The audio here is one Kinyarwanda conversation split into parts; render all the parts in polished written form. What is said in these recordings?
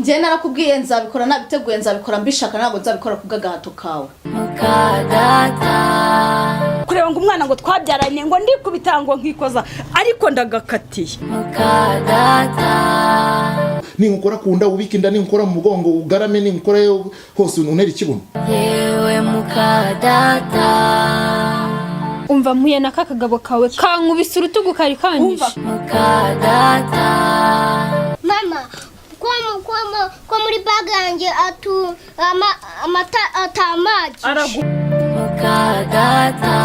Njye narakubwiye, nzabikora nabiteguye, nzabikora mbishaka, ntabwo nzabikora ku bw'agahato kawe. Mukadata. Kureba ngo umwana ngo twabyaranye, ngo ndikubita, ngo nkikoza, ariko ndagakatiye. Mukadata. Ninkukora ku nda ubika inda, ninkukora mu mugongo ugarame, ninkukora hose unera ikibuno. Yewe mukadata. Umva, mpuye na ka kagabo kawe kankubise urutugu, kari kanyishe. Mukadata. Mama, ko muri bag yanjye atu amata atamaji. Aragu. Mukadata,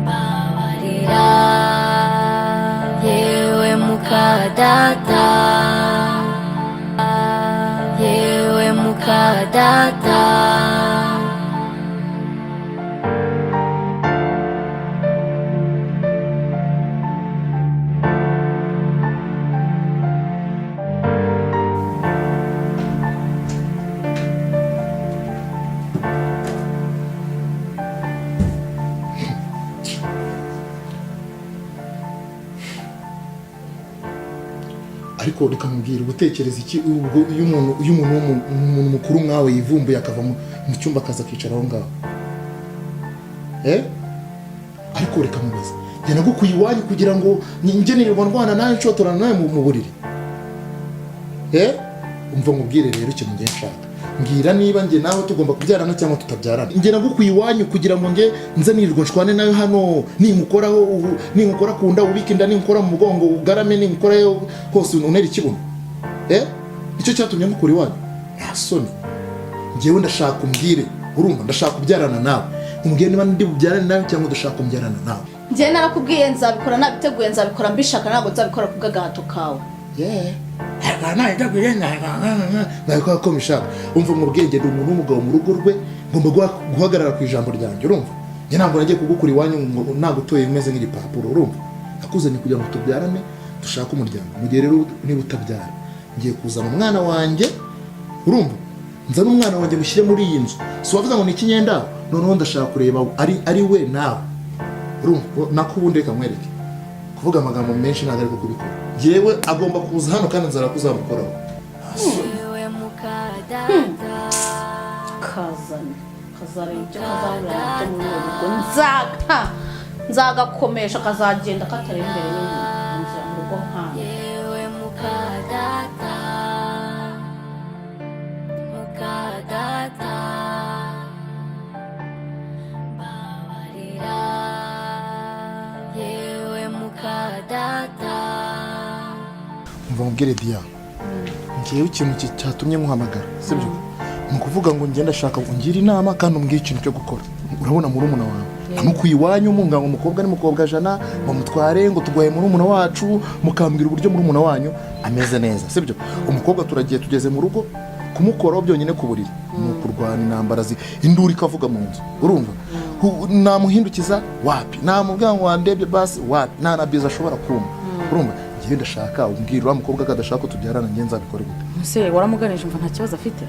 mbabarira. Yewe mukadata, yewe mukadata. Ariko reka mubwire, ugutekereza iki ubwo iyo umuntu umuntu mukuru nkawe yivumbuye akava mu cyumba akaza akicara aho ngaho? Eh, ariko reka mubaze, njye nagukuye iwanyu kugira ngo njye nirirwa ndwana nawe, nshotorana nawe mu buriri? Eh, umva nkubwire rero ikintu ngiye nshaka. Mbwira niba njye nawe tugomba kubyarana cyangwa tutabyarana. Njye nagukuye iwanyu kugira ngo njye nze nirirwa nshwane nawe hano, ninkukoraho ninkukora ku nda ubika inda, ninkukora mu mugongo ugarame, ninkukora hose unera ikibuno? Eh, nicyo cyatumye ngukura iwanyu? Nta soni. Njyewe ndashaka umbwire, urumva? Ndashaka kubyarana nawe. Umbwire niba ndi bubyarane nawe cyangwa udashaka kumbyarana nawe. Njye narakubwiye, nzabikora nabiteguye, nzabikora mbishaka, ntabwo nzabikora ku bw'agahato kawe. Nabikora ko mbishaka. Umva mu bwenge, ndi umuntu w'umugabo mu rugo rwe, ngomba guhagarara ku ijambo ryanjye, urumva? Njye ntabwo nagiye kugukura iwanyu ngo nagutoye umeze nk'igipapuro, urumva? Nakuzanye kugira ngo tubyarane, dushake umuryango. Mu gihe rero niba utabyara, ngiye kuzana umwana wanjye, urumva? Nzane umwana wanjye mushyire muri iyi nzu. Si wavuze ngo ni ikinyendaro? Noneho ndashaka kureba ari we nawe, urumva? Nako ubundi reka nkwereke, kuvuga amagambo menshi ntabwo ariko kubikora. Njyewe agomba kuza hano kandi nzara kuzamukoraho. Yewe mukadata. Kazana kazareba ibyo kazahurira nabyo muri ubu rugo. Nzaga nzagakomesha, kazagenda katareba imbere n'inyuma mu nzira mu rugo nkana. Yewe mukadata, mukadata, mbabarira. Yewe mukadata. Umva mubwire Diya, ngewe ikintu cyatumye nkuhamagara, sibyo? Ni ukuvuga ngo ngende ndashaka ungire inama kandi umbwire ikintu cyo gukora. Urabona murumuna wawe namukuye iwanyu, munga ngo umukobwa ni mukobwa jana bamutware, ngo tuguhaye murumuna wacu, mukambwira uburyo murumuna wanyu ameze neza, sibyo? Umukobwa turagiye, tugeze mu rugo, kumukoraho byonyine ku buriri ni ukurwana intambara, induru ikavuga mu nzu, urumva? Namuhindukiza wapi, namubwira ngo wandebye basi wapi, nta na biza ashobora kumva, urumva? Ngewe ndashaka umbwira, uriya mukobwa ko adashaka ko tubyarana, ngewe nzabikore gute? Ese waramuganije umva nta kibazo afite?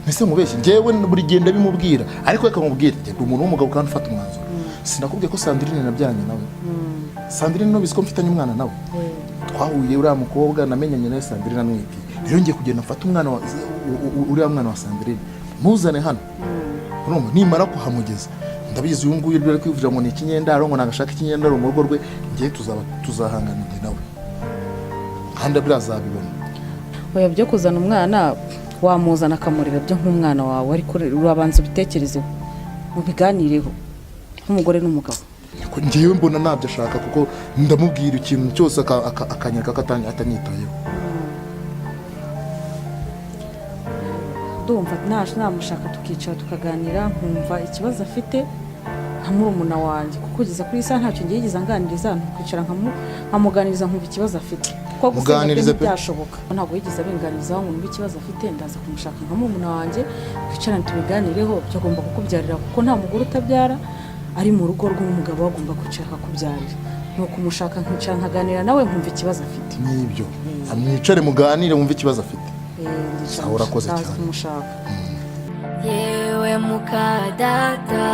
Ese mubeshye? Njyewe buri gihe ndabimubwira, ariko reka mubwire, njye ndi umuntu w'umugabo kandi ufata umwanzuro. Sinakubwiye ko Sandrine nabyaranye nawe? Sandrine nubizi ko mfitanye umwana nawe twahuye. Uriya mukobwa namenyanye nawe Sandrine amwitiye. Rero ngiye kugenda mfate umwana wa uriya mwana wa Sandrine muzane hano, urumva? Nimara kuhamugeza, ndabizi uyu nguyu ari kwivugira ngo ni ikinyendaro, ngo nagashaka ikinyendaro mu rugo rwe. Ngiye tuzaba tuzahangana njye nawe kandi buriya azabibona. Oya, byo kuzana umwana wamuzana akamurera byo nk'umwana wawe, ariko urabanza ubitekerezeho, mubiganireho nk'umugore n'umugabo. Ko njyewe mbona ntabyo ashaka, kuko ndamubwira ikintu cyose akanyereka ko atanyitayeho. Ndumva namushaka tukicara tukaganira, nkumva ikibazo afite nka murumuna wanjye, kuko kugeza kuri iyi saha ntacyo ngiye yigeze anganiriza. Ntukwicara nkamuganiriza nkumva ikibazo afite, kuko gusenga byo Muganirize pe. ntibyashoboka. Ntabwo yigeze abinganirizaho ngo numve ikibazo afite. Ndaza kumushaka nka murumuna wanjye, twicarane tubiganireho. Byo agomba kukubyarira, kuko nta mugore utabyara ari mu rugo rw'umugabo, agomba kwicara akakubyarira. Ni ukumushaka nkicara nkaganira nawe nkumva ikibazo afite. N'ibyo, mwicare muganire wumve ikibazo afite. Eh, ndicara. Sawa, urakoze Ndaza cyane. kumushaka. Yewe mukadata,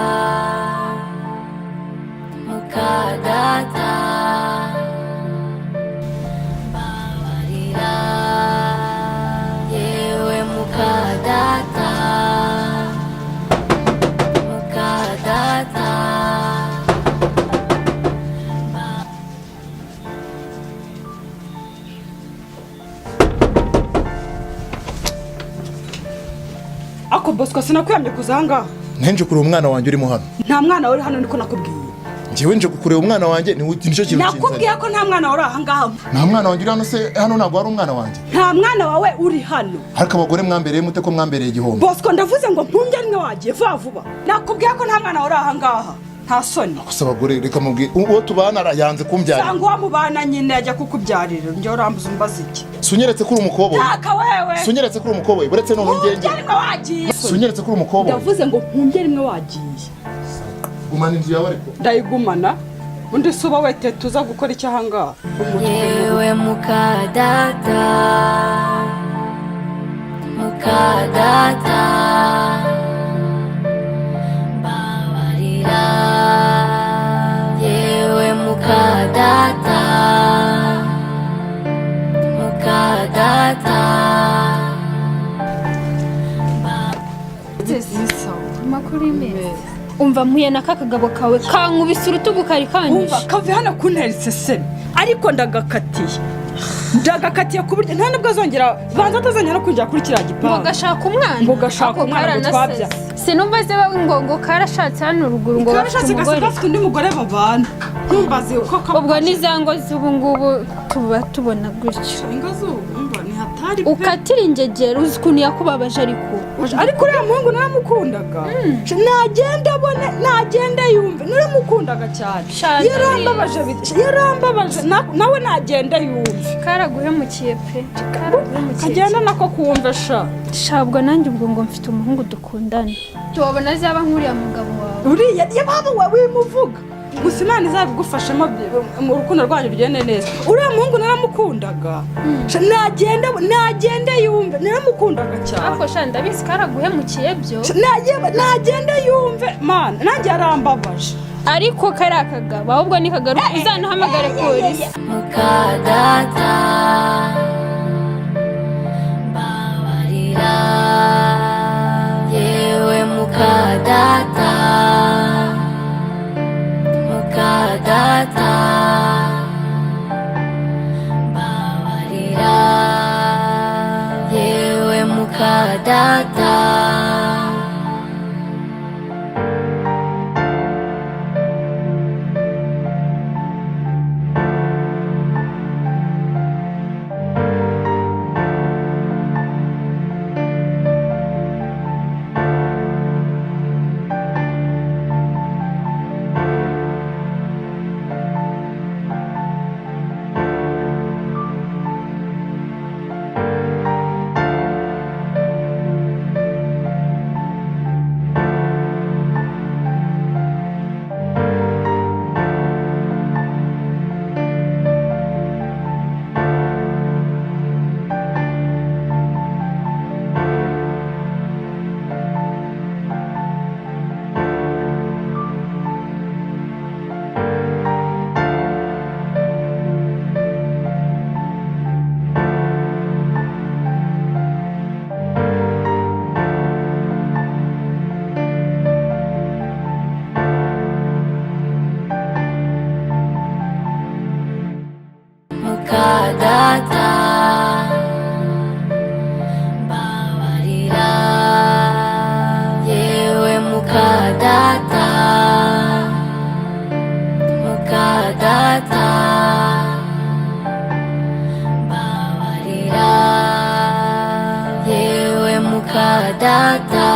mukadata, mbabarira. Ako Bosco, sinakwiyamye kuza ahangaha. Nje kureba umwana wanjye urimo hano. Nta mwana uri hano, niko nakubwiye. Njyewe nje kureba umwana wanjye, nicyo kintu Nakubwiye kinzanye. ko nta mwana uri ahangaha. Nta mwana wanjye uri hano se? Hano ntabwo hari umwana wanjye? Nta mwana wawe uri hano. Ariko abagore mwambereye mute, ko mwambereye igihombo? Bosco, ndavuze ngo mpumbye rimwe wagiye vuba vuba. Nakubwiye ko nta mwana uri ahangaha, nta soni. Gusa abagore, reka mubwire, uwo tubana yanze kumbyarira. Cyangwa uwo mubana nyine ajya kukubyarira, njyewe urambuza umbaza iki? Sunyeretse ko uri umukoboyi. Taka wewe. Sunyeretse ko uri umukoboyi, uretse none Mpumbye ngenge. rimwe wagiye. Sunyeretse ko uri umukoboyi. Ndavuze ngo mpumbye rimwe wagiye. Gumana inzu yawe ariko. Ndayigumana, undi si uba wete tuza gukora iki ahangaha? Yewe mukadata, mukadata, mbabarira. Yewe mukadata, mukadata. Amakuru y'imezi. Umva, mpuye na ka kagabo kawe kankubise urutugu kari Wumva kanyishe. Kave hano kuntera iseseme, ariko ndagakatiye, ndagakatiye ku buryo nta nubwo azongera, banza atazongera no kwinjira kuri kiriya Ngo gipangu. gashaka umwana. Ngo gashaka Ako umwana, ngo karanasaze. twabya. Sinumva se ngo karashatse hano ruguru, ngo bafite Karashatse, gasa umugore. gafite undi mugore babana, ntumbaze uko Ubwo n'izango z'ubu ngubu tuba tubona gutyo. Ingo z'ubu, umva, ni hatari pe. Ukatira ingegera, uzi ukuntu yakubabaje ariko. Ariko uriya muhungu naramukundaga. Nagenda abone, nagenda yumve, naramukundaga cyane. Cyane. Yarambabaje, yarambabaje, nawe nagenda yumve. Karaguhemukiye pe, karaguhemukiye. Kagenda nako kumve sha. Shabwa nanjye ubwo ngo mfite umuhungu dukundana, tuwabona azaba nk'uriya mugabo wawe. Uriya yababa we wimuvuga gusa, Imana izabigufashamo mu rukundo rwanyu rugende neza. Uriya muhungu naramukundaga. Sha, nagenda, nagenda yumve, naramukundaga cyane. Ariko sha, ndabizi karaguhemukiye byo. Sha, nagenda yumve mana, nanjye yarambabaje. Ariko kariya kagabo ahubwo nikagaruka uzanuhamagare polisi. Mukadata, mbabarira. Yewe mukadata, mukadata, mbabarira. Yewe mukadata. Mukadata, mbabarira. Yewe mukadata, mukadata, mbabarira. Yewe mukadata.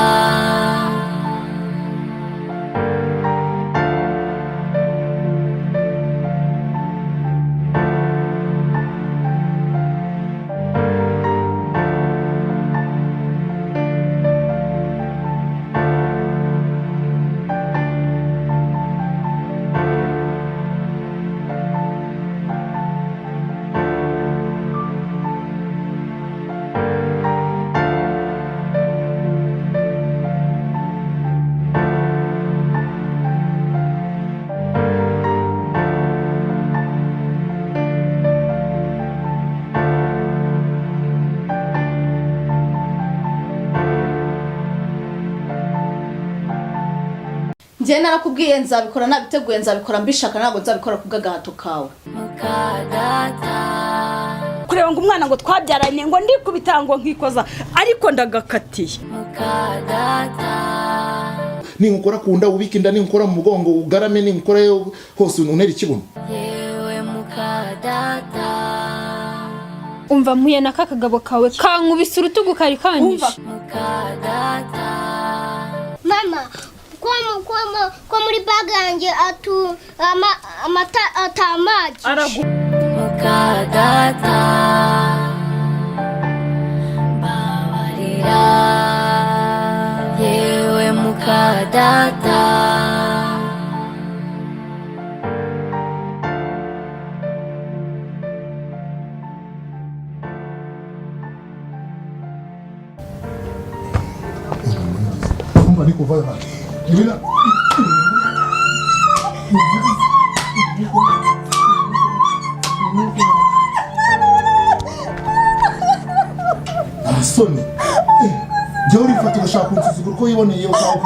Njye narakubwiye, nzabikora nabiteguye, nzabikora mbishaka, ntabwo nzabikora ku bw'agahato kawe. Mukadata. Kureba ngo umwana ngo twabyaranye, ngo ndikubita, ngo nkikoza, ariko ndagakatiye. Mukadata. Ninkukora ku nda ubike inda, ninkukora mu mugongo ugarame, ninkukora hose untere ikibuno. Yewe mukadata. Umva, mpuye na ka kagabo kawe kankubise urutugu kari kanyishe. Mukadata. Mama, ko muri bag yanjye atu amata atamagi. Aragu Mukadata, mbabarira. Yewe mukadata. Umva, ni kuva ibina. Nta soni. Jya urifata ugashaka kunsuzugura uko wiboneye ukawe.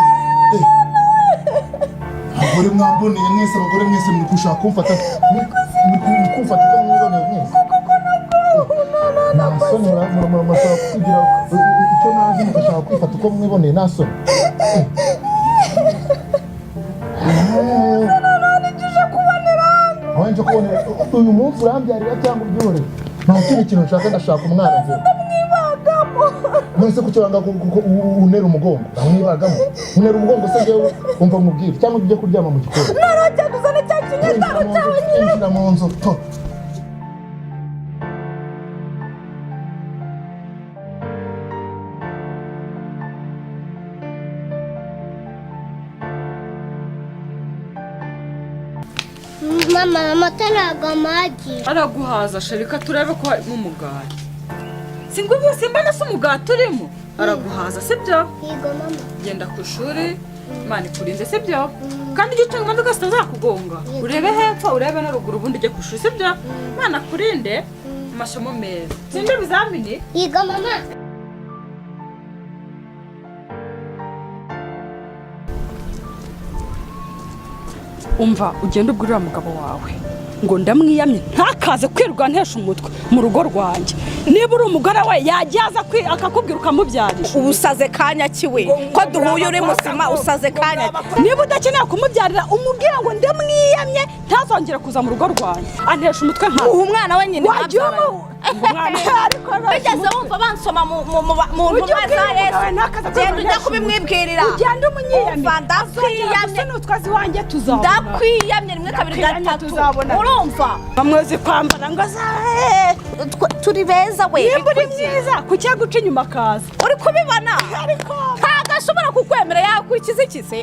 Abagore mwamboneye mwese, abagore mwese muri gushaka kumfata, muri kumfata uko mwiboneye mwese. Nta soni, murashaka kugira icyo nazi, mugashaka kwifata uko mwiboneye, nta soni. Aho nje kubonera uyu munsi urambyarira cyangwa ubyihorere, nta kindi kintu nshaka, ndashaka umwana njyewe. None se kuki wanga untera umugongo? Ndamwibagamo untera umugongo se njyewe? Umva nkubwire, cyangwa ujye kuryama mu gikoni. Narongera kuzana cya kinyendaro cyawe nyine. Injira mu nzu to. Mama, amata ntabwo amagi. Araguhaza sharika, turebe ko harimo umugati. Singubu simba se umugati urimo, araguhaza, sibyo? Yego mama. Genda ku ishuri, Imana ikurinze, sibyo? Kandi ujye ucunga imodoka zitazakugonga, urebe hepfo, urebe no ruguru, ubundi ujye ku ishuri, sibyo? Imana akurinde, amasomo meza, tsinde ibizamini. Yego mama. Umva, ugende ubwirira mugabo wawe ngo ndamwiyamye, ntakaze kwirirwa ntesha umutwe mu rugo rwanjye. Niba uri umugore we, yajya aza akakubwira ukamubyarira. Ubu usaze kanya kiwe ko duhuye uri muzima, usaze kanya? Niba udakeneye kumubyarira, umubwira ngo ndamwiyamye, ntazongere kuza mu rugo rwanjye antesha umutwe nka Uha umwana we nyine. Wajya mwabyaranye. Umwana ariko Bigeze wumva bansoma mu Ujye ntumwa za ubwira Yesu? umugabo ntakaze Genda ujya kwirirwa kubimwibwirira. Ugende umunyiyamye. Umva, ndakwiyamye. Nutwazi wanjye tuzabona. Ndakwiyamye rimwe, kabiri, Ndakwiyamye, gatatu. tuzabona. Urumva? Bamwezi kwambara ngo za Turi beza we. Nimba uri mwiza, kuki yaguca inyuma akaza? Uri kubibona? Ariko Ntabwo ashobora kukwemera, yakurikiza iki se?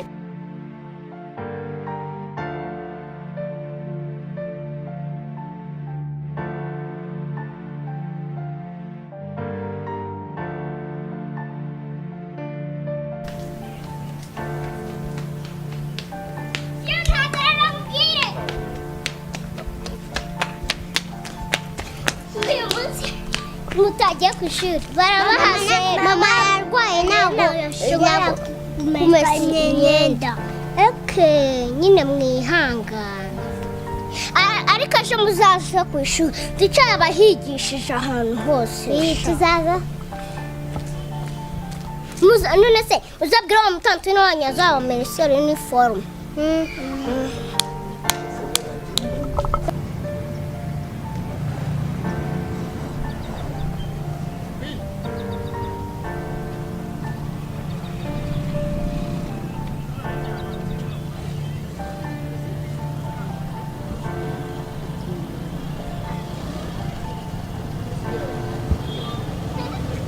Iyo ntagarara nkubwire. Uyu munsi mutagiye ku ishuri barabahaze. Mama yarwaye, ntabwo yashobora kumesa imyenda. Eke nyine mwihangana. Ariko ejo muzaza ku ishuri, twicare abahigishije ahantu hose. Tuzaza. None se uzabwira wa mutantine wanyu azabamesera uniforme.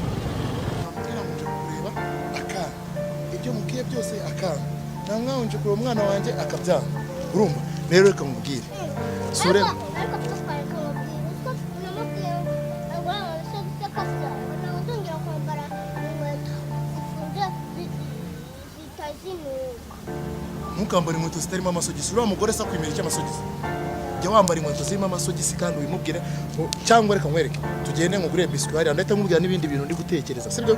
Namubwira ngo nje kureba akanga, ibyo mubwiye byose akanga. Namwe nje kureba umwana wanjye akabyanga. Urumva rero, reka mubwire sure. Ariko papa, reka mubwire utwo namubwiye ngo ntabwo nzongera kwambara inkweto zifunze zitazinuka. Ntukambare inkweto zitarimo amasogisi. Uriya mugore se akwimira icyo amasogisi? Jya wambara inkweto zirimo amasogisi kandi ubimubwire cyangwa reka nkwereke, tugende nkugurire biswi hariya, ndahita nkubwira n'ibindi bintu ndi gutekereza, sibyo?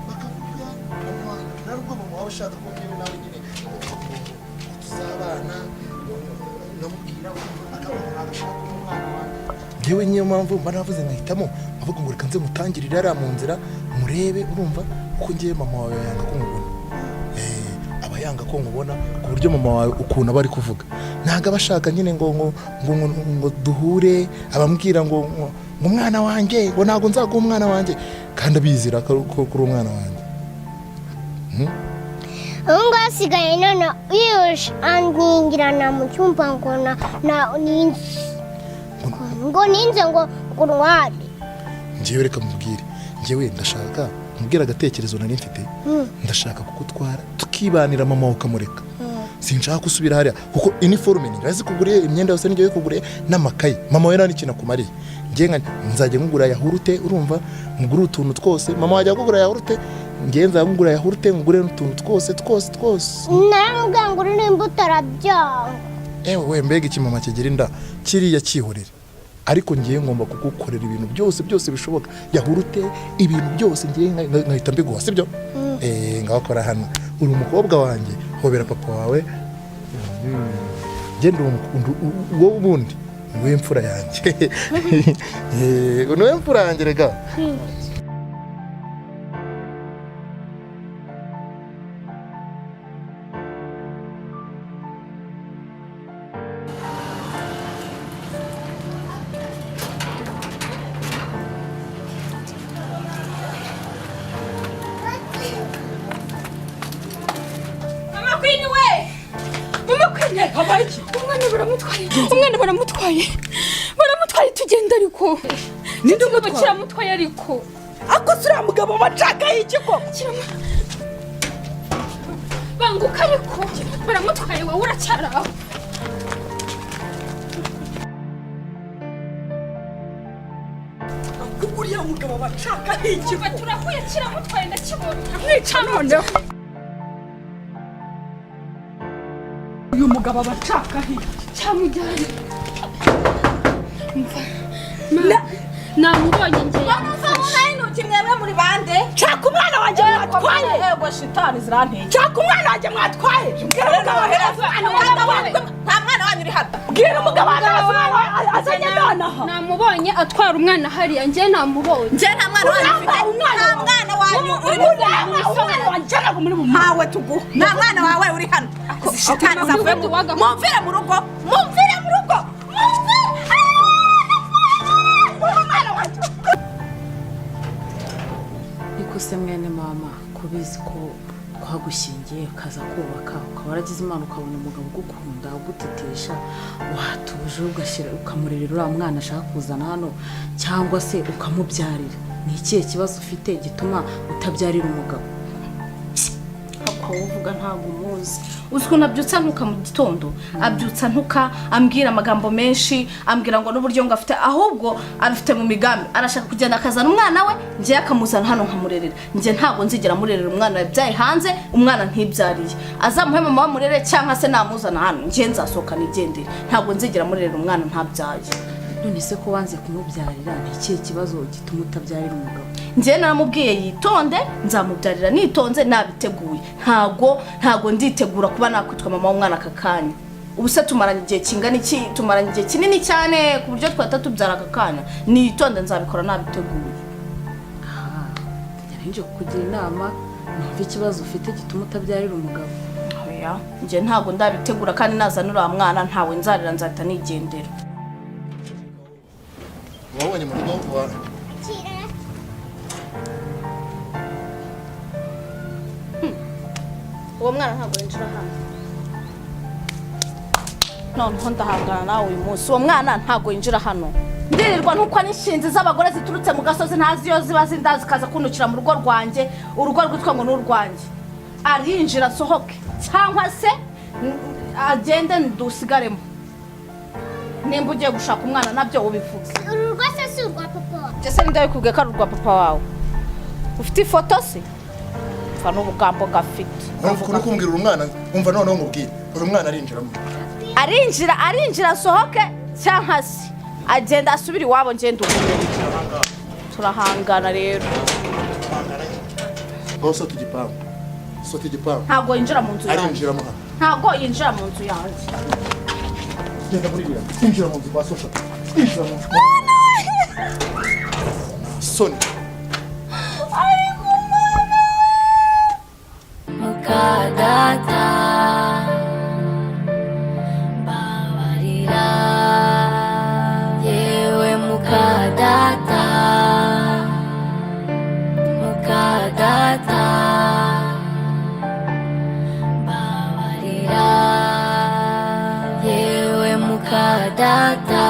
Bakavuga, nta ubwo mama wawe ushaka ko njyewe nawe nyine. Ngewe niyo mpamvu mba navuze nkahitamo avuga ngo reka nze mutangirire ariya mu nzira murebe, urumva kuko ngewe mama wawe yanga ko nkubona. Aba yanga ko nkubona ku buryo mama wawe ukuntu aba ari kuvuga ntabwo aba ashaka nyine ngo ngo ngo ngo, ngo duhure, abambwira ngo ngo ngo umwana wanjye, ngo ntabwo nzaguha umwana wanjye, kandi abizira ko ko kuri umwana wanjye. Ubu ngubu asigaye none yiyoshe aningirana mu cyumba ngo na na ninze ngo ninze ngo ngo ntware. Ngewe reka mubwire, ngewe ndashaka mubwire agatekerezo nari mfite, ndashaka kugutwara tukibanira, mama wawe ukamureka. Sinshaka gusubira hariya kuko iniforume ni nzikuguriye, imyenda yose ngiye kuguriye n'amakayi, mama we nta n'ikintu akumariye. Ngewe nzajya nkugura yahurute, urumva, ngure utuntu twose, mama wajya kugura yahurute, ngewe nzajya nkugura yahurute, ngure n'utuntu twose twose twose. Naramubwiye ngo uririmbe imbuto arabyanga. Ewe we, mbega iki mama kigira inda kiriya, cyihorere, ariko ngiye ngomba kugukorera ibintu byose byose bishoboka, yahurute, ibintu byose ngiye nkahita mbiguha, sibyo? Ngakora hano, uri umukobwa wanjye, hobera papa wawe. Genda wowe ubundi niwe mfura yanjye. Niwe mfura yanjye rega. Mama Queen we! Mama Queen! Habaye iki? Umwana baramutwaye! Umwana baramutwaye! Baramutwaye, tugenda ariko! Ninde umutwaye? Kiramutwaye ariko! Ako se uriya mugabo bacakaye iki koko? Banguka ariko! Baramutwaye, wowe uracyari aho! Uriya mugabo bacakaye iki? Umva turahuye, kiramutwaye ndakibona! Mwica noneho. Uyu mugabo bacakaye iki? Cyamujyanye! Umva! Namubonye njye! Mwebwe muri bande? Nshaka umwana wanjye mwatwaye. Yego, shitani ziranteye. Nshaka umwana wanjye mwatwaye. Bwira umugabo wahereza umwana wanjye. Nta mwana wanyu uri hano. Bwira umugabo wahereza umwana wawe azanye nonaha. Namubonye atwara umwana hariya, njye namubonye! Njye nta mwana wanyu mfite. Nta mwana wanyu uri mu Umwana wanjye ntabwo muri bumuhe. Ntawe tuguha. Nta mwana wawe uri hano. Izi shitani zavuye mu mumvire mu rugo. Mumvire mu rugo. Mumvire. Umwana wanjye. Niko se mwene mama, kubizi ko twagushyingiye ukaza kubaka, ukaba waragize Imana ukabona umugabo ugukunda ugutetesha, watuje ugashyira ukamurerera uriya mwana ashaka kuzana hano, cyangwa se ukamubyarira, ni ikihe kibazo ufite gituma utabyarira umugabo? Ako uvuga ntabwo umuzi. Uzi ukuntu abyutsa ntuka mu gitondo, abyutsa ntuka, ambwira amagambo menshi, ambwira ngo n'uburyo ngo afite, ahubwo abifite mu migambi, arashaka kugenda akazana umwana we, njye akamuzana hano nkamurerera. Njye ntabwo nzigera murerera umwana yabyaye hanze, umwana ntibyariye. Azamuhe mama wamurere cyangwa se namuzana hano, njye nzasohoka nigendere. Ntabwo nzigera murerera umwana ntabyaye. None se ko wanze kumubyarira, ni ikihe kibazo gituma utabyarira umugabo? Njye naramubwiye yitonde, nzamubyarira nitonze nabiteguye. Ntabwo nditegura kuba nakwitwa mama w'umwana aka kanya. Ubu se tumaranye igihe kingana iki? Tumaranye igihe kinini cyane ku buryo twahita tubyara aka kanya. Nitonde, nzabikora nabiteguye. Aha, nje kukugira inama, numva ikibazo ufite gituma utabyarira umugabo. Oya, njye ntabwo ndabitegura, kandi nazana uriya mwana ntawe nzarira, nzahita nigendera. Wabonye mu rugo wa Uwo mwana ntabwo yinjira hano. Noneho ndahangana nawe uyu munsi. Uwo mwana ntabwo yinjira hano. Ndirirwa ntukwa n'inshinzi z'abagore ziturutse mu gasozi, ntazi iyo ziba zinda, zikaza kuntukira mu rugo rwanjye, urugo rwitwa ngo ni urwanjye. Arinjira asohoke cyangwa se agende ndusigaremo. Nimba ugiye gushaka umwana nabyo ubivuze. Uru rugo se si urwa papa wawe? Ese ninde wabikubwiye ko ari urwa papa wawe? Ufite ifoto se? Pfa n'ubugambo gafite. Urumva ukuntu kumbwira uri umwana, umva noneho nkubwire, uri umwana arinjiramo. Arinjira, arinjira asohoke cyangwa se agenda asubira iwabo, ngenda ubu. Turahangana rero. Ngaho sota igipangu. Sota igipangu. Ntabwo yinjira mu nzu yanjye. Arinjiramo hano. Ntabwo yinjira mu nzu yanjye. Genda muri iriya. Injira mu nzu kwa Sosha. Injira mu nzu. Mwana! soni. Ariko mama we, mukadata mbabarira, yewe mukadata, mukadata mbabarira, yewe mukadata.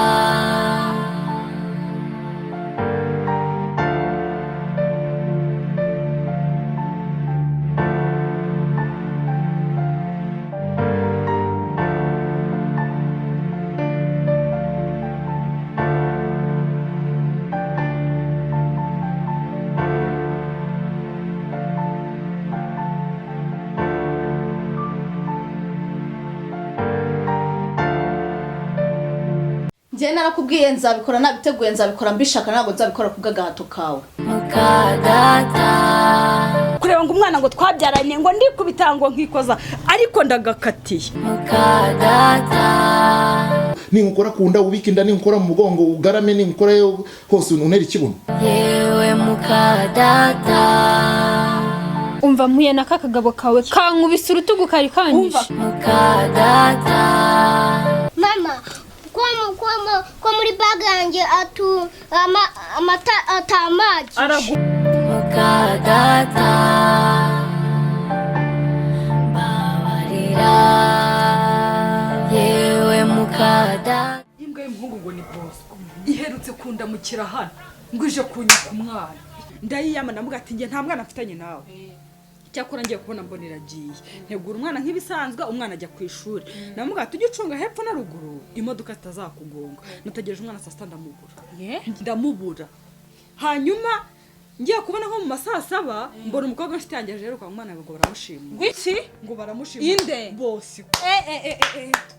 Njye narakubwiye nzabikora nabiteguye, nzabikora mbishaka, ntabwo nzabikora kubw'agahato kawe. Mukadata kureba ngo umwana ngo twabyaranye ngo ndikubita ngo nkikoza ariko ndagakatiye. Mukadata Ninkukora ku nda ubike inda, ninkukora mu mugongo ugarame, ninkukora hose untere ikibuno. Yewe mukadata. Umva mpuye na ka kagabo kawe kankubise urutugu kari kanyishe. Mukadata Mama, ko muri bag yanjye atu amata atamaji. Mukadata mbabarira, yewe mukadata. Imbwa y'umuhungu ngo ni Bosco iherutse kundamukira hano ngo ije kunyaka umwana, ndayiyama ndamuga ati njye nta mwana mfitanye nawe. Cyakora ngiye kubona mbona iragiye, ntegura umwana nk'ibisanzwe, umwana ajya ku ishuri, ndamuga ati ujye ucunga hepfo na ruguru imodoka zitazakugonga. Nategereje umwana saa sita ndamubura, ndamubura. Hanyuma ngiye kubona nko mu ma saa saba mbona umukobwa w'inshuti yanjye aje yiruka, umwana ngo baramushima. Ngwiki? Ngo baramushima. Inde? Bosco.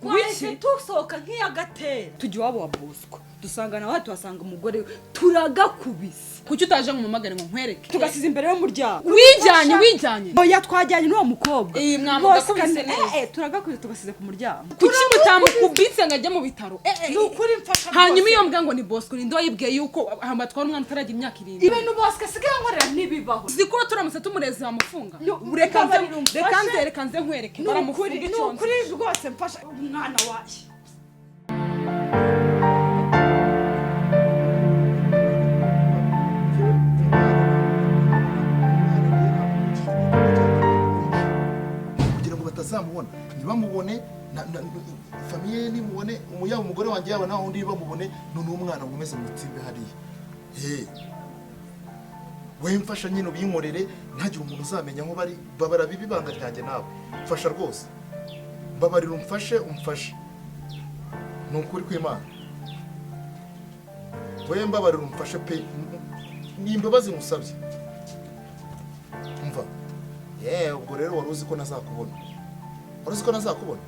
Ngwiki? Tusohoka nk'iyagatera tujya iwabo wa Bosco, dusanga nawe tuhasanga umugore we, turagakubise. Kuki utaje ngo umumagare ngo nkwereke? Tugasiza imbere y'umuryango. Wijyanye, wijyanye. Oya, twajyanye n'uwo mukobwa. Mwamugakubise neza. Turagakubise tugasize ku muryango. Kuki mutamukubitse ngo ajye mu bitaro? Ni ukuri mfasha. Hanyuma iyo mbwa ngo ni Bosco, ninde wayibwiye yuko amatwara umwana utaragira imyaka 7? Ibintu Bosco asigaye ankorera ntibibaho. Uzi ko turamutse tumureze bamufunga? Reka nze, reka nze, reka nze nkwereke. Baramufunga Ni icyo nzi. ukuri rwose mfasha umwana wawe. Kugira ngo batazamubona, ntibamubone famiye ye nimubone, yaba umugore wanjye yaba nawe undi bamubone, noneho umwana nkomeze mutsimbe hariya. We mfasha nyine ubinkorere, ntagire umuntu uzamenya aho bari, babara bibi ibanga ryanjye nawe. Mfasha rwose, mbabarira, umfashe, umfashe. Ni ukuri kw'Imana. We mbabarira umfashe pe, ni imbabazi nkusabye. Umva. Ubwo rero wari uzi ko nazakubona. Wari uzi ko nazakubona?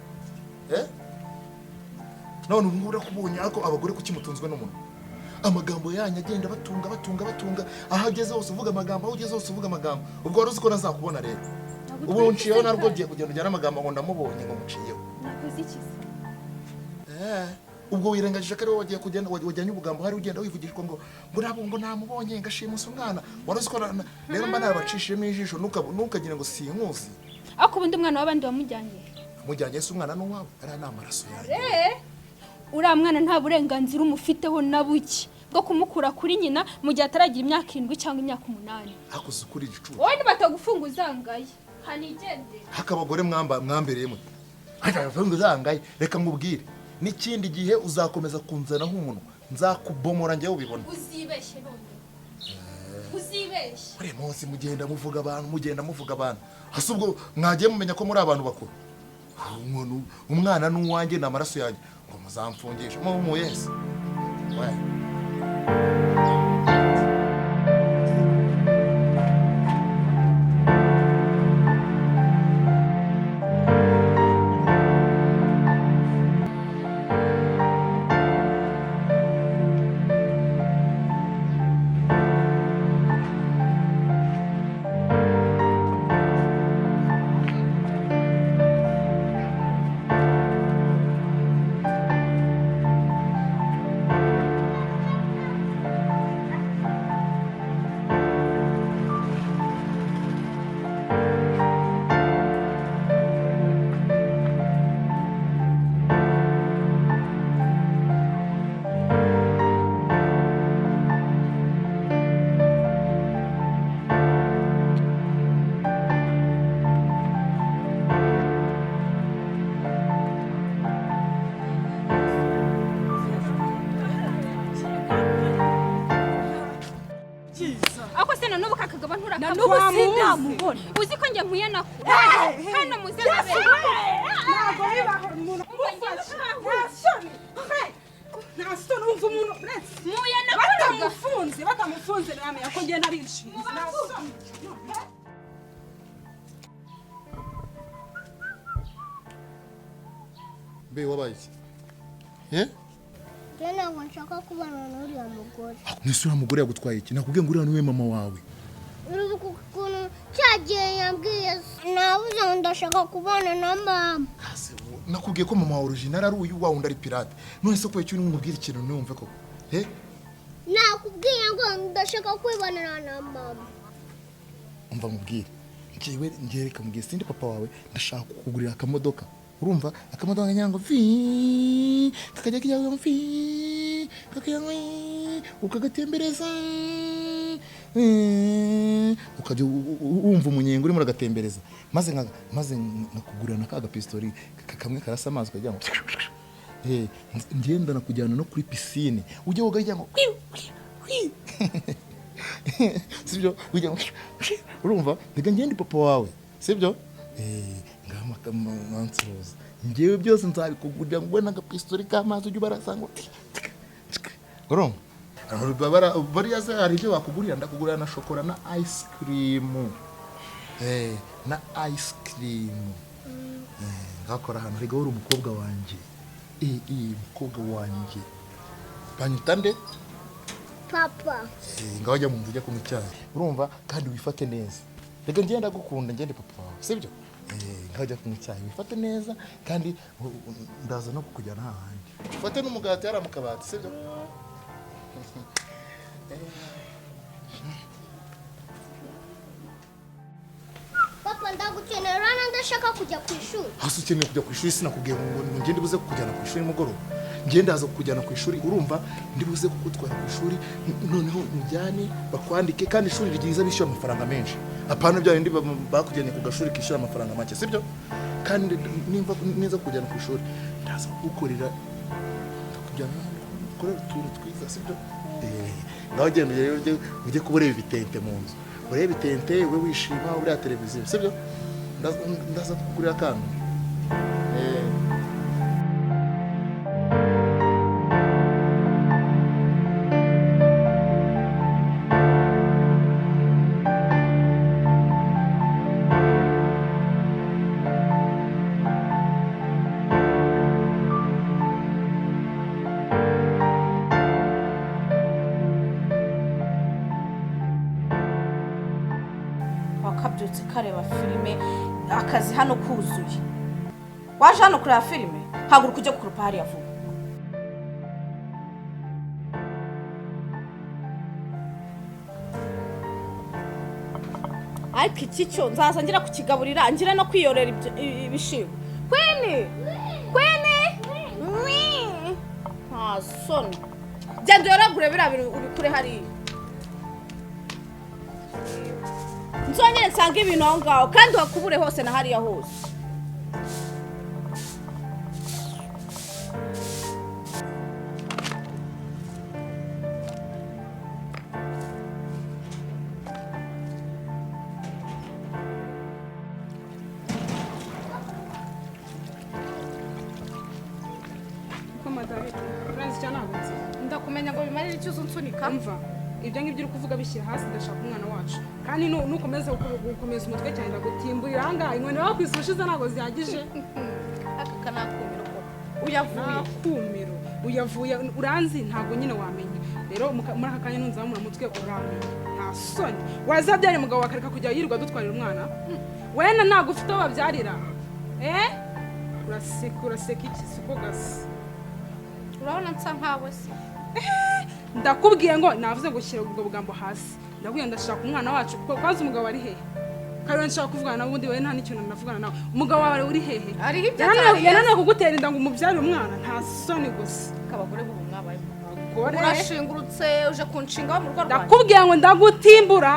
None ubu ngubu urakubonye, ariko abagore kuki mutunzwe n'umuntu? Amagambo yanyu agenda batunga batunga batunga, aho ageze hose uvuga amagambo, aho ugeze hose uvuga amagambo. Ubwo wari uzi ko nazakubona rero. Ubu nciyeho narwo ugiye kugenda ujyana amagambo ngo ndamubonye ngo muciyeho. Nakoze iki se? Ubwo wirengagije ko ari wowe wagiye kugenda wajyanye ubugambo hari ugenda wivugishwa ngo nabo ngo namubonye ngashimusa umwana. Wari uzi ko rero mba narabacishijemo ijisho, ntukagira ngo sinkuzi. Ariko ubundi umwana w'abandi wamujyanye? Amujyanye se umwana n'uwawe? Ariya ni amaraso yanjye. Uriya mwana nta burenganzira umufiteho na buke bwo kumukura kuri nyina mu gihe ataragira imyaka 7 cyangwa imyaka 8. Hakoze ukuri igicucu. Wowe nibatagufunga uzangaye. Hanigende. Haka abagore mwambereye mute. Hatafunga uzangaye, reka nkubwire. N'ikindi gihe uzakomeza kunzana nk'umuntu, nzakubomora njye ubibona. Uzibeshye none. Uzibeshye. Buri munsi mugenda muvuga abantu, mugenda muvuga abantu. Hasi ubwo mwagiye mumenya ko muri abantu bakuru. Umwana n'uwanjye ni amaraso yanjye. Ngo muzamfungishe. Mu Yesu. We. na n'ubu kakagabo Na nturakabona. n'ubu sindamubona. Uzi ko njye mpuye nako hano muze Yesu we! Ntabwo bibaho umuntu umufashe. Nta soni. Hey! Nta soni wumva umuntu uretse. Mpuye nako. Batamufunze namenya ko njye nari inshinzi. Nta soni. Mbe wabaye iki? Eh? Njye ntabwo nshaka kubana n'uriya mugore. Nese uriya mugore yagutwaye iki? Nakubwiye ngo uriya niwe mama wawe. Uribuka ukuntu cyagiye yambwiye nabuze ngo ndashaka kubana na mama. Nakubwiye ko mama wa original ari uyu, wa wundi ari pirate. None se kubera iki urimo umubwira ikintu ntiwumve koko? Eh? Nakubwiye ngo ndashaka kwibanira na mama. Umva mubwire. Njyewe ngereka mubwire sindi papa wawe, ndashaka kukugurira akamodoka. Urumva akamodoka nyango vi kakajya kijya vi kakajya vi ukagatembereza, ukajya wumva umunyenga urimo uragatembereza, maze nkakugurira na ka gapistori kamwe karasa amazi ukagira ngo ngenda nakujyana no kuri pisine ujya woga ngo sibyo, ujya ngo urumva reka ngende papa wawe sibyo. Ngansuhuza njyewe byose nzabikugurira ngo n'agapistori k'amazi ujye ubarasa ngo urumva bariya se hari ibyo bakugurira, ndakugurira na shokora na ice cream, na ice cream. Ngakora ahantu rega uri umukobwa wanjye, umukobwa wanjye banyita nde? Papa. Ngaho jya mu nzu ujya kunywa icyayi urumva, kandi wifate neza. Reka ngende ndagukunda ngende papa wawe sibyo? Ngaho jya kunywa icyayi wifate neza, kandi ndaza no kukujyana hahandi. Ufate n'umugati hariya mu kabati sibyo? Papa ndagukenera, urabona ndashaka kujya ku ishuri. Hasi ukeneye kujya ku ishuri? Sinakubwiye ngo ngende buze kukujyana ku ishuri nimugoroba. Ngende ndaza kukujyana ku ishuri urumva, ndi buze kugutwara ku ishuri noneho mujyane bakwandike, kandi ishuri ryiza bishyura amafaranga menshi. Apana bya bindi bakujyanye ku gashuri kishyura amafaranga make sibyo? Kandi nimva neza kujyana ku ishuri ndaza kugukorera, ndakujyana gukorera utuntu twiza sibyo? Ngaho genda ujye kuba ureba ibitente mu nzu, urebe ibitente ube wishima uriya televiziyo sibyo? Ndaza kukugurira akantu. Wakabyutse kareba filime, akazi hano kuzuye. Waje hano kureba filime, haguruka ujye kurupa hariya vuba. Ariko iki cyo nzaza ngira kukigaburira, ngira no kwiyorera ibishimbo. Kwini! Kwini! Nta soni. Genda uyoragure biriya bintu ubikure hariya. Nzongere nsanga ibintu aho ngaho kandi wakubure hose na hariya hose. Ndakumenya ngo bimarire icyo uzunsunika. Umva ibyo ngibyo uri kuvuga bishyira hasi, ndashaka umwana wacu. Kandi nukomeza gukomeza umutwe cyane ndagutimburira aha ngaha. Inkoni wakwise ubushize ntabwo zihagije. Aka kanakumiro ko uyavuye. Nakumiro uyavuye uranzi ntabwo nyine wamenya. Rero muri aka kanya nunzamura umutwe uramenya. Nta soni. Wazabyara umugabo wakareka kujya yirirwa dutwarira umwana? Wena ntabwo ufite aho babyarira. Uraseka iki siko gasa. Urabona nsa nkawe se? Ndakubwiye ngo navuze ngo shyira ubwo bugambo hasi. Ndakubwiye ndashaka umwana wacu kuko kwanza umugabo ari hehe? Kandi nshaka kuvugana nawe ubundi wewe nta n'ikintu navugana nawe. Umugabo wawe uri hehe? Ari ibyo atari. Yananiwe kugutera inda ngo umubyarire umwana, nta soni gusa. Abagore b'ubu mwabaye. Abagore. Urashingurutse uje kunshinga mu rugo rwanjye. Ndakubwiye ngo ndagutimbura.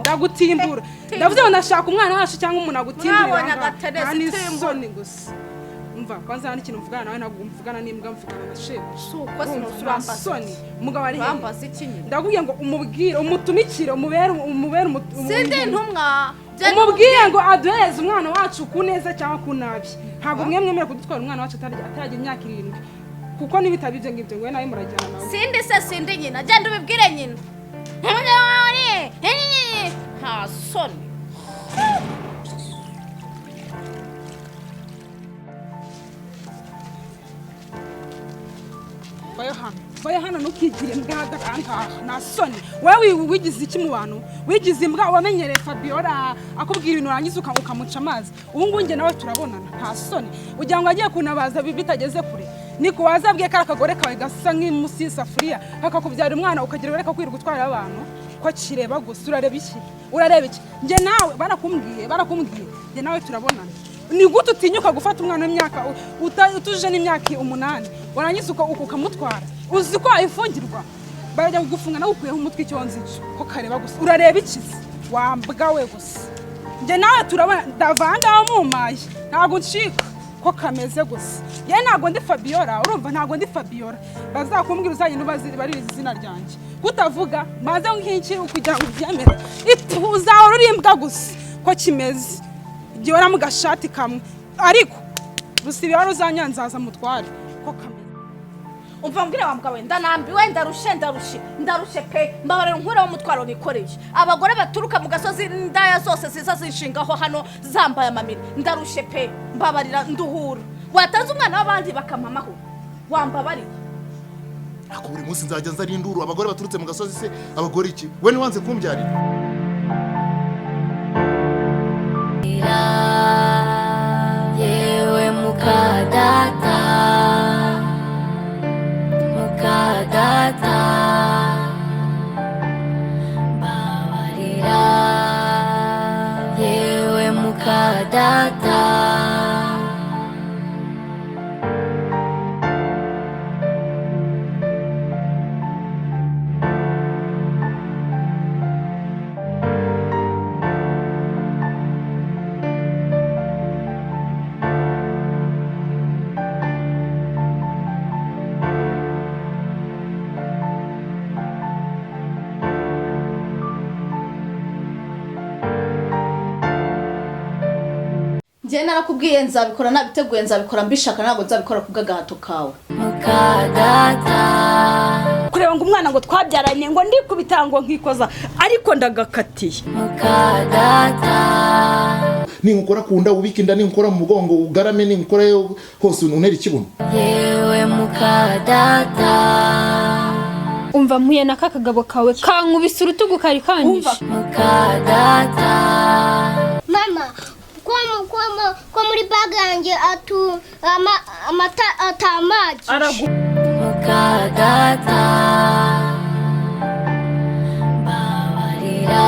Ndagutimbura. Ndavuze ngo ndashaka umwana wacu cyangwa umuntu agutimburira. Mwabonye agatenesi timbura. Nta soni gusa. Umva kwanza nta n'ikintu mvugana nawe, ntabwo mvugana n'imbwa, mvugana na shebuja. Si uko Urumva, urambaza nta soni. Umugabo ari hehe? Urambaza iki nyine? Ndakubwiye ngo umubwire, umutumikire, umubere Sindi intumwa. Umubwire ngo aduhereze umwana wacu ku neza cyangwa ku nabi. Ntabwo mwe mwemera kudutwara umwana wacu ataragira imyaka 7, kuko nibitaba ibyo ngibyo ngo nawe murajyana nawe. Sindi se, sindi nyina, genda ubibwire nyina. Nta soni. Vayo hano, ntukigire imbwa ahangaha, nta soni. Wowe wigize iki mu bantu? Wigize imbwa, wamenyereye Fabiola akubwira ibintu warangiza ukamuca amazi. Ubu ngubu njye nawe turabonana, nta soni. Ugira ngo agiye kunabaza bitageze kure. Niko wazabwiye kari akagore kawe gasa nk'imusi y'isafuriya kakakubyara umwana ukagira ureka kwirirwa utwara abantu ko kireba gusa. Urareba iki? Urareba iki? Njye nawe barakumbwiye, njye nawe turabonana. Ni gute utinyuka gufata umwana w'imyaka utuje n'imyaka 8 warangiza ukamutwara? Uzi ko wayifungirwa, barajya kugufunga nawe ukuyeho umutwe icyo nzi cyo ko kareba gusa. Urareba iki se? Wambwa we gusa. Njye nawe turabona, ndavanga mumaye ntabwo ncika ko kameze gusa. Ye ntabwo ndi Fabiola, urumva, ntabwo ndi Fabiola. Bazakumbwira uzagenda ubaririza izina ryanjye. Kutavuga maze nk'iki kugira ngo ubyemere. Uzahora uri imbwa gusa ko kimeze. Gihora mu gashati kamwe, ariko rusibi wari uzanyanzaza mutware ko kameze. Umva mbwira wa mugabo, ndanambiwe, ndarushe pe, mbabarira nkureho umutwaro nikoreye. Abagore baturuka mu gasozi indaya zose ziza zinshingaho hano zambaye amamira, ndarushe pe, mbabarira nduhura. Watanze umwana w'abandi bakampa amahoro, wambabarira. Ako buri munsi nzajya nza ari induru, abagore baturutse mu gasozi se abagore iki? We ntiwanze kumbyarira. Yewe mukadata, mukadata, mbabarira. Yewe mukadata. Njye narakubwiye nzabikora nabiteguye, nzabikora mbishaka, ntabwo nzabikora kubw'agahato kawe. Mukadata. Kureba ngo umwana ngo twabyaranye ngo ndikubita ngo nkikoza, ariko ndagakatiye. Mukadata. Ninkukora ku nda ubike inda, ninkukora mu mugongo ugarame, ninkukora hose unera ikibuno. Yewe mukadata. Umva mpuye na kakagabo kawe kankubise urutugu kari kanyishe. Mukadata. Mama, ko muri bag yanjye atu amata atamaji. Mukadata. Mbabarira.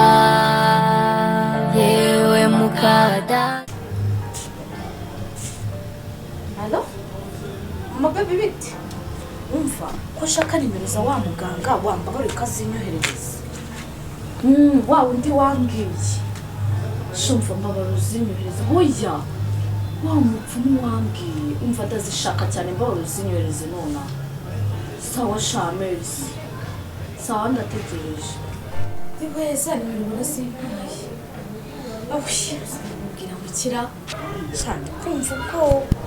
Yewe mukadata. Allo? Mama baby bite? Umva ko nshaka nimero za wa muganga wambabarira ukazinyoherereza. Wa undi wambwiye. Shumva mbabarira uzinyohereze. Hoya wa mupfumu wambwiye, umva ndazishaka cyane, mbabarira uzinyohereze nonaha. Sawa sha Mercy. Sawa ndategereje. Iwe za nimero ubona simpaye. Awi, ndamubwira ngo ikira. Cyane kumva uko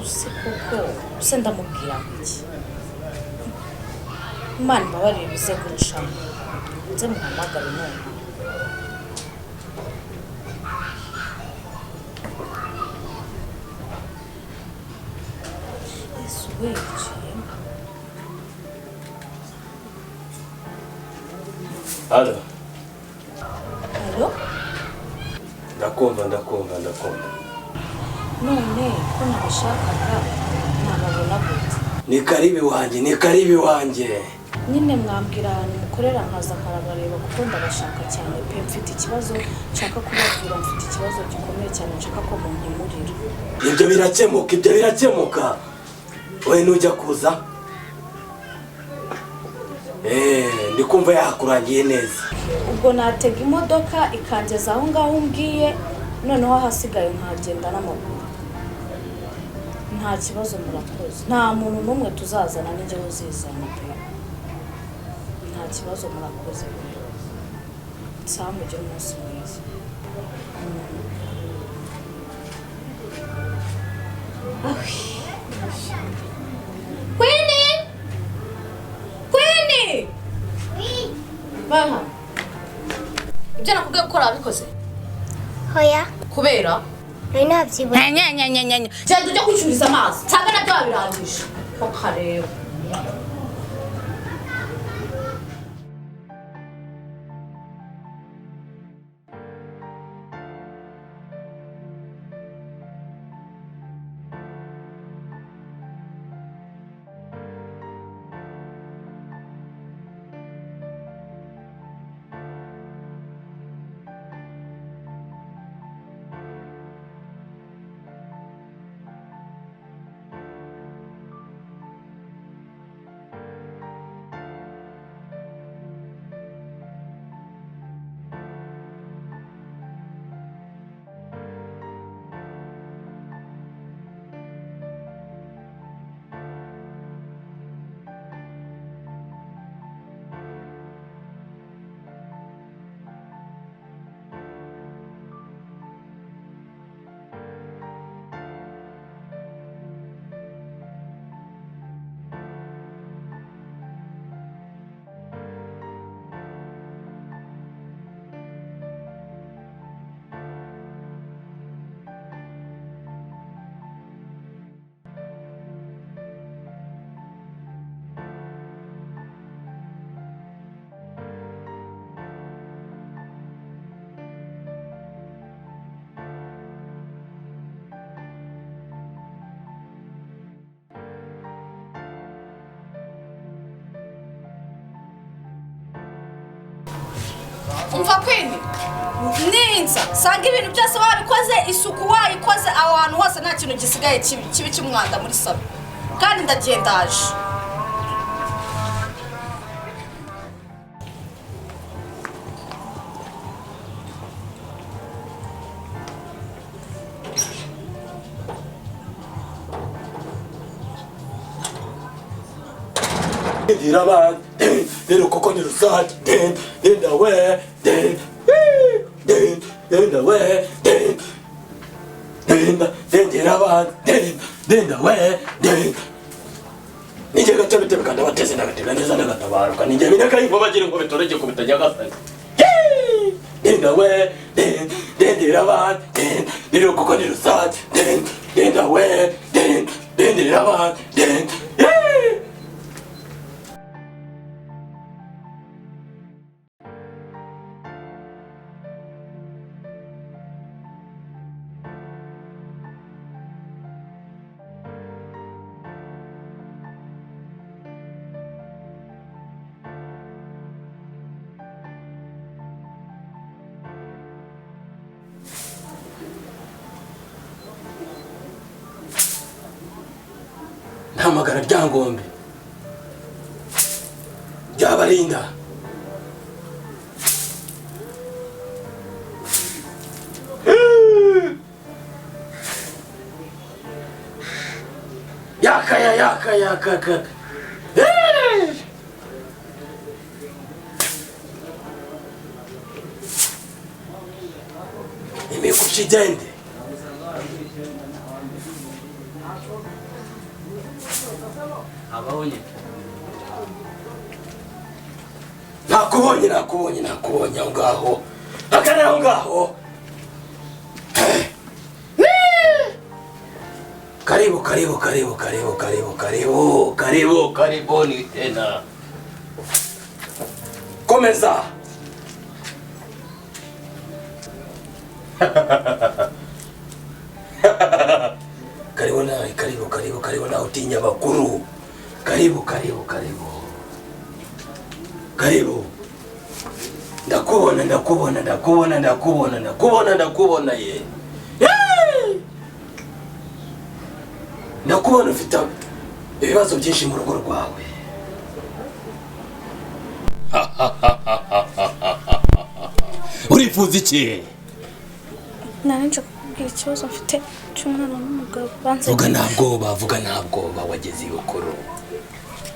use koko, use ndamubwira ngo iki. Imana imbabarire bize gucamo. Nze muhamagare none. Yesu we yiciyemo. Halo, Alo? ndakumva. None ko nabashakaga nababona gute? Ni karibi wanjye. Nyine mwambwira ahantu mukorera nkaza nkarabareba kuko ndabashaka cyane pe, mfite ikibazo nshaka kubabwira, mfite ikibazo gikomeye cyane nshaka ko munkemurira. Ibyo birakemuka. Wowe nujya kuza? Ndikumva yakurangiye neza. Ubwo natega imodoka ikangeza aho ngaho umbwiye, noneho ahasigaye nkagenda n'amaguru. Nta kibazo murakoze, nta muntu n'umwe tuzazana, ninjye uzizana pe. Nta kibazo murakoze pe. Sawa, mugire umunsi mwiza. Queenie! Queenie! Mama. Ibyo nakubwiye gukora wabikoze? Hoya. Kubera? Nari nabyibuye. Nyenyenyenyenye. Genda ujye kwicuriza amazi. Nsanga nabyo wabirangije. Ko kareba. Umva Queen, ninza sanga ibintu byose wabikoze, isuku wayikoze, aho hantu hose nta kintu gisigaye kibi cy'umwanda muri salo, kandi ndagendaje. Rero koko ni rusake denda we denda we denda dendera abantu denda we denda nijye gace bitebeka ndabateze ndagatega neza ndagatabaruka nijye minaka y'inkuba bagira ngo bitorege kubita nyagasani denda we dendera abantu rero koko ni rusake denda we dendera abantu. Ntamagara ryangombe ryabarinda yakaya yakaya kaka imikushi igende. Nakubonye nakubonye nakubonye aho ngaho hagarara aho ngaho. Karibu karibu karibu karibu karibu karibu karibu karibuni tena. Komeza. Karibu nawe, karibu karibu karibu nawe utinya bakuru. Karibu karibu karibu. Karibu. Ndakubona ndakubona ndakubona ndakubona ndakubona ndakubona ye. Ndakubona ufite ibibazo byinshi mu rugo rwawe. Urifuza iki? Nari nje kukubwira kukubwira ikibazo mfite cy'umwana n'umugabo banze. Vuga nta bwoba, vuga nta bwoba, wageze ibukuru.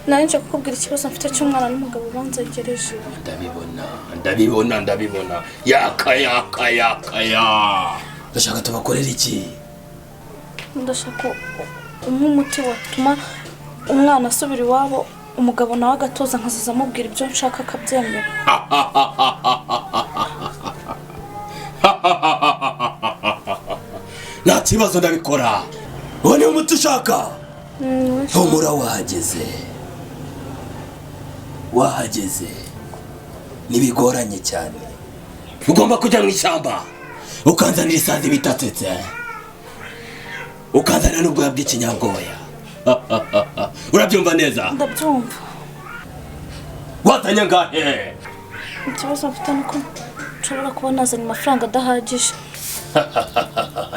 Nari nje kukubwira ikibazo mfite cy'umwana n'umugabo banzegereje. Ndabibona, ndabibona, ndabibona. Yaka yaka yaka ya. Ndashaka tubakorera iki? Ndashaka umuti watuma umwana asubira iwabo, umugabo nawe agatuza, nkazaza amubwira ibyo nshaka akabyemera. Nta kibazo, ndabikora. Uwo ni umuti ushaka? Humura, wahageze, wahageze. Ntibigoranye cyane. Ugomba kujya mu ishyamba ukanzanira isazi bitatetse, ukanzanira n'ubwoya bw'ikinyabwoya. Urabyumva neza? Ndabyumva. Wazanye angahe? Ikibazo mfite nuko nshobora kuba nazanye amafaranga adahagije.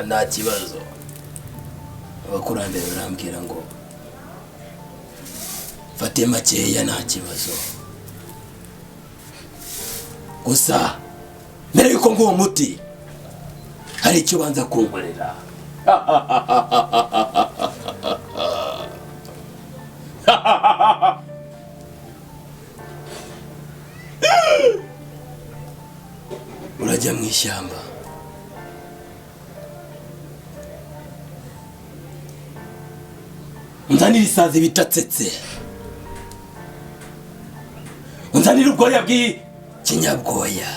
Nta kibazo. Abakurambere barambwira ngo fate makeya, nta kibazo. Gusa mbere yuko nguwo muti hari icyo ubanza kunkorera. Urajya mu ishyamba unzanire isazi bitatsetse, unzanire ubwoya bw'ikinyabwoya.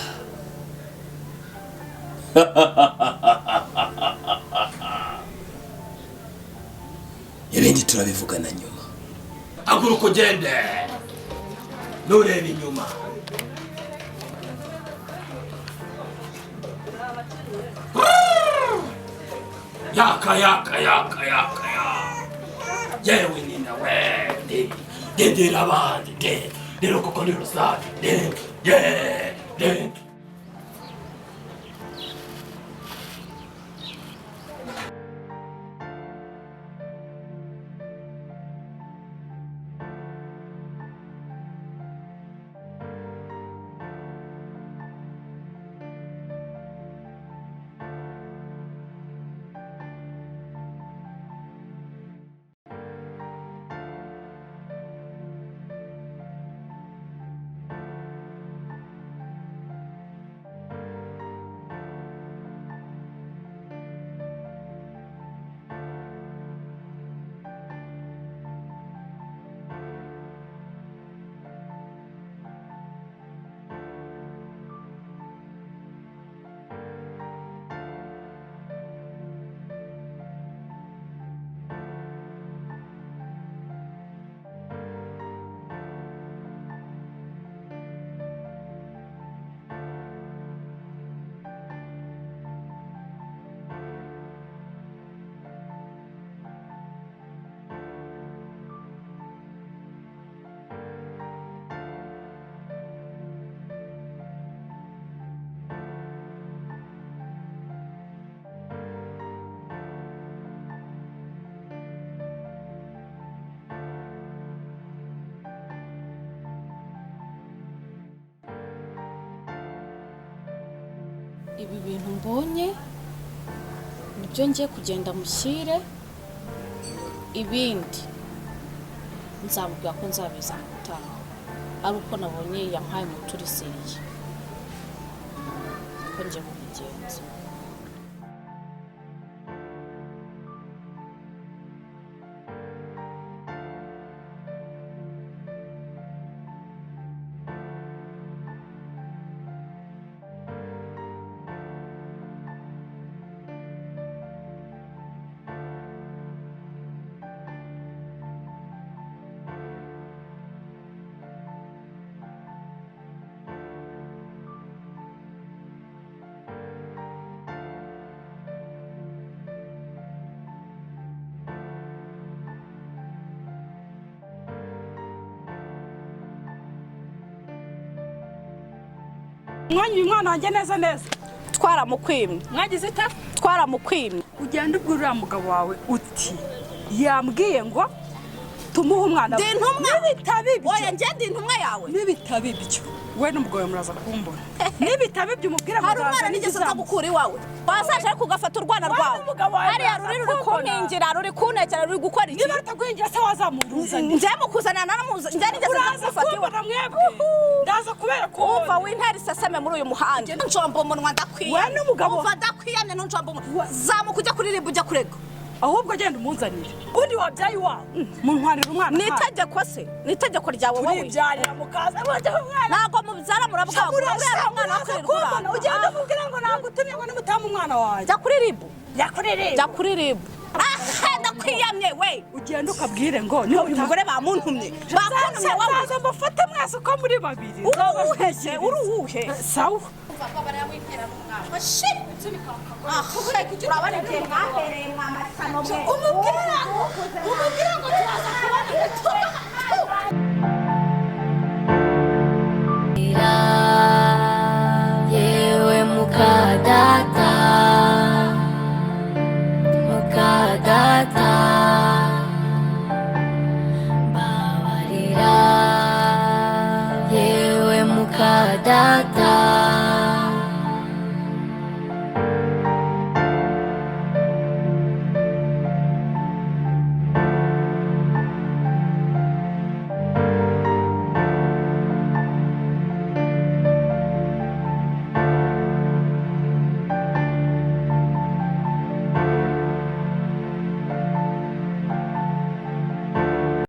Ibindi turabivugana nyuma. Haguruka ugende, nturebe inyuma. Yaka yaka yaka yaka ya. Yewe nina we, gendera abandi, ndero koko ni rusange, de. Ibi bintu mbonye nibyo ngiye kugenda mushyire, ibindi nzamubwira ko nzabizana ubutaha ari uko nabonye yampaye umuturisiriye ko ngiye kubigenza. Mwanya uyu mwana wanjye neza neza twaramukwimye. Mwagize ita? Twaramukwimye. Ugenda ubwira uriya mugabo wawe uti yambwiye ngo Tumuhe umwana. Ndi intumwa. Nibitaba ibyo. Oya, njye ndi intumwa yawe. Nibitaba ibyo, we n'umugabo wawe muraza kumbona. Nibitaba ibyo, umubwire ngo Hari umwana nzaza nigeze nza n'igisambu. gukura iwawe? Wazaje ariko ugafata urwana Wowe rwawe n'umugabo wawe hariya muraza ruri kumbona. Kunkingira, ruri kuntekera, ruri gukora iki? Niba rutaguhingira se wazamuruzanira? Njye mukuzanira naramuza? Njye nigeze nza Uraza kugufata iwawe? kumbona mwebwe, ndaza kubera Umva, kubona. wintera iseseme muri uyu muhanda, njomba umunwa, ndakwiyamye. We n'umugabo- Umva, ndakwiyamye, ntunjomba umunwa. Zamuka ujya kuririmba, ujya kurega. Ahubwo genda umunzanire undi wabyaye iwawe, muntwarira umwana. Ni itegeko se? Ni itegeko ryawe wowe? Turibyarira mukaza mujya umwana. Ntabwo mubyara, murabwagura. Uriya umwana Muraza wakirirwa. kumbona. Ugenda umubwira ngo nagutumye ngo nimutamu umwana wanjye. Jya kuri ribu. Jya kuri ribu. Jya kuri ribu. Aha, ndakwiyamye we. Ugenda ukabwire ngo Uyu mugore bamuntumye, bakuntumye wowe. Nzaza mbafate mwese uko muri babiri. Uri uwuhe se? Uri uwuhe? Sawa. Urabona igihe mwahereye mwamasano mwe. Umubwira ngo turaza kubona. Yewe mukadata, mukadata, mbabarira. Yewe mukadata.